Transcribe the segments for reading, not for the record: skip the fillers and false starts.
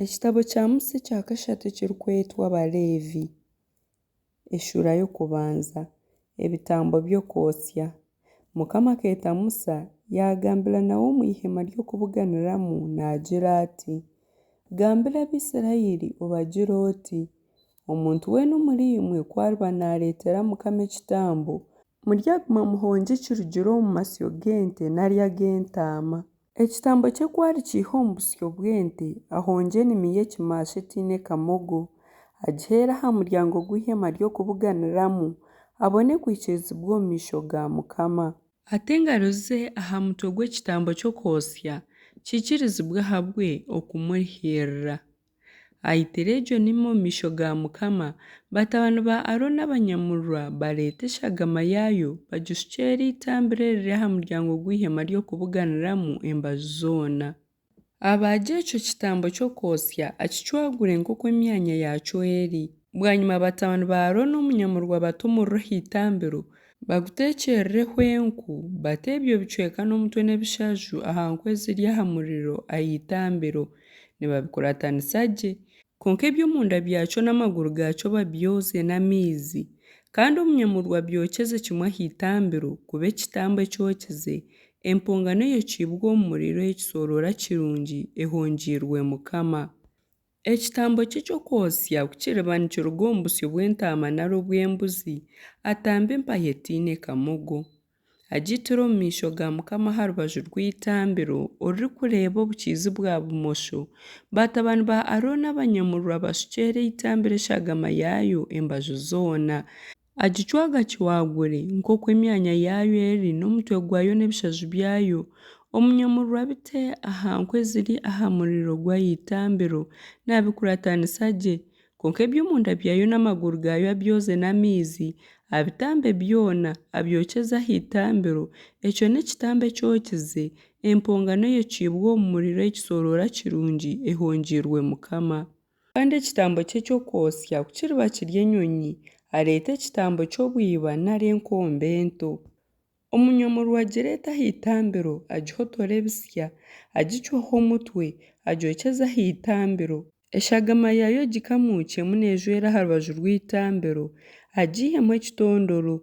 Ekitabo kya Musa ekya kashatu ekirikwetwa Abaleevi, eshuura y'okubanza, Ebitambo by'okwotsya. Mukama akeeta Musa, yaagambira nawe omu ihema ry'okubuganiramu naagira ati, Gambira Abaisiraeli obagire oti, Omuntu weena omuriimwe ku ariba naareetera Mukama ekitambo, muryaguma muhongye ekirugire omu masyo g'ente nari ag'entaama. Ekitambo kye ku arikiiha omu busyo bw'ente, ahongye enimi y'ekimasha etaine kamogo, agiheere aha muryango gw'eihema ry'okubuganiramu, abone kwikirizibwa omu maisho ga Mukama. Ate engaro ze aha mutwe gw'ekitambo ky'okwotsya, kiikirizibwe ahabwe okumurihiirira. Aitire egyo nimi omu maisho ga Mukama, batabani ba Arooni abanyamurwa bareete eshagama yaayo bagishukyeere eitambiro eriri aha muryango gw'eihema ry'okubuganiramu embaju zoona. Abaagye ekyo kitambo ky'okwotsya, akicwagure nk'oku emyanya yaakyo eri. Bwanyima batabani ba Arooni omunyamurwa bate omuriro aha itambiro, baguteekyerereho enku, bate ebyo bicweka n'omutwe n'ebishaju aha nku eziri aha muriro aha itambiro, nibabikuratanisa gye. Kwonka eby'omunda byakyo n'amaguru gaakyo babyozye n'amaizi. Kandi omunyamurwa abyokyeze kimwe aha itambiro, kuba ekitambo ekyokize, empongano eyokiibwe omu muriro ey'ekisooroora kirungi ehongyeirwe Mukama. Ekitambo kye ky'okwotsya ku kiriba nikiruga omu busyo bw'entaama nari obw'embuzi, atambe empaya etaine kamogo. Agiitire omu maisho ga Mukama aha rubaju rw'eitambiro orurikureeba obukiizi-bwa-bumosho, batabani ba Arooni abanyamurwa bashukyeere eitambiro eshagama yaayo embaju zoona. Agicwagacwagure nk'oku emyanya yaayo eri n'omutwe gwayo n'ebishaju byayo, omunyamurwa abite aha nku eziri aha muriro gw'aha itambiro, naabikuratanisa gye. Kwonka eby'omunda byayo n'amaguru gaayo abyoze n'amaizi, abitambe byona, abyokyeze aha itambiro, ekyo n'ekitambo ekyokize, empongano eyokiibwe omu muriro ey'ekisooroora kirungi ehongyeirwe Mukama. Kandi ekitambo kye eky'okwotsya ku kiriba kiri enyonyi, areete ekitambo ky'obwiba nari enkombe nto. Omunyamurwa agireete aha itambiro, agihotore ebitsya, agicweho omutwe, agyokyeze aha itambiro. Eshagama yaayo agikamuukyemu neejwera aha rubaju rw'eitambiro, agiihemu ekitondoro,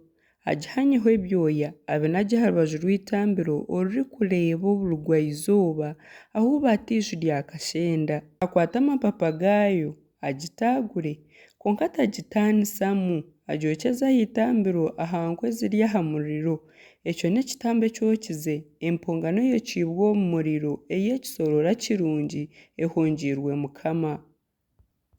agihanyeho ebyoya, abinagye aha rubaju rw'eitambiro orurikureeba oburugwa-izooba, ahu bata eiju rya kashenda. Akwate amapapa gaayo, agitaagure, kwonka atagitaanisamu, agyokyeze aha itambiro aha nku eziri aha muriro. Ekyo n'ekitambo ekyokize, empongano eyokiibwe omu muriro ey'ekisooroora kirungi, ehongyeirwe Mukama.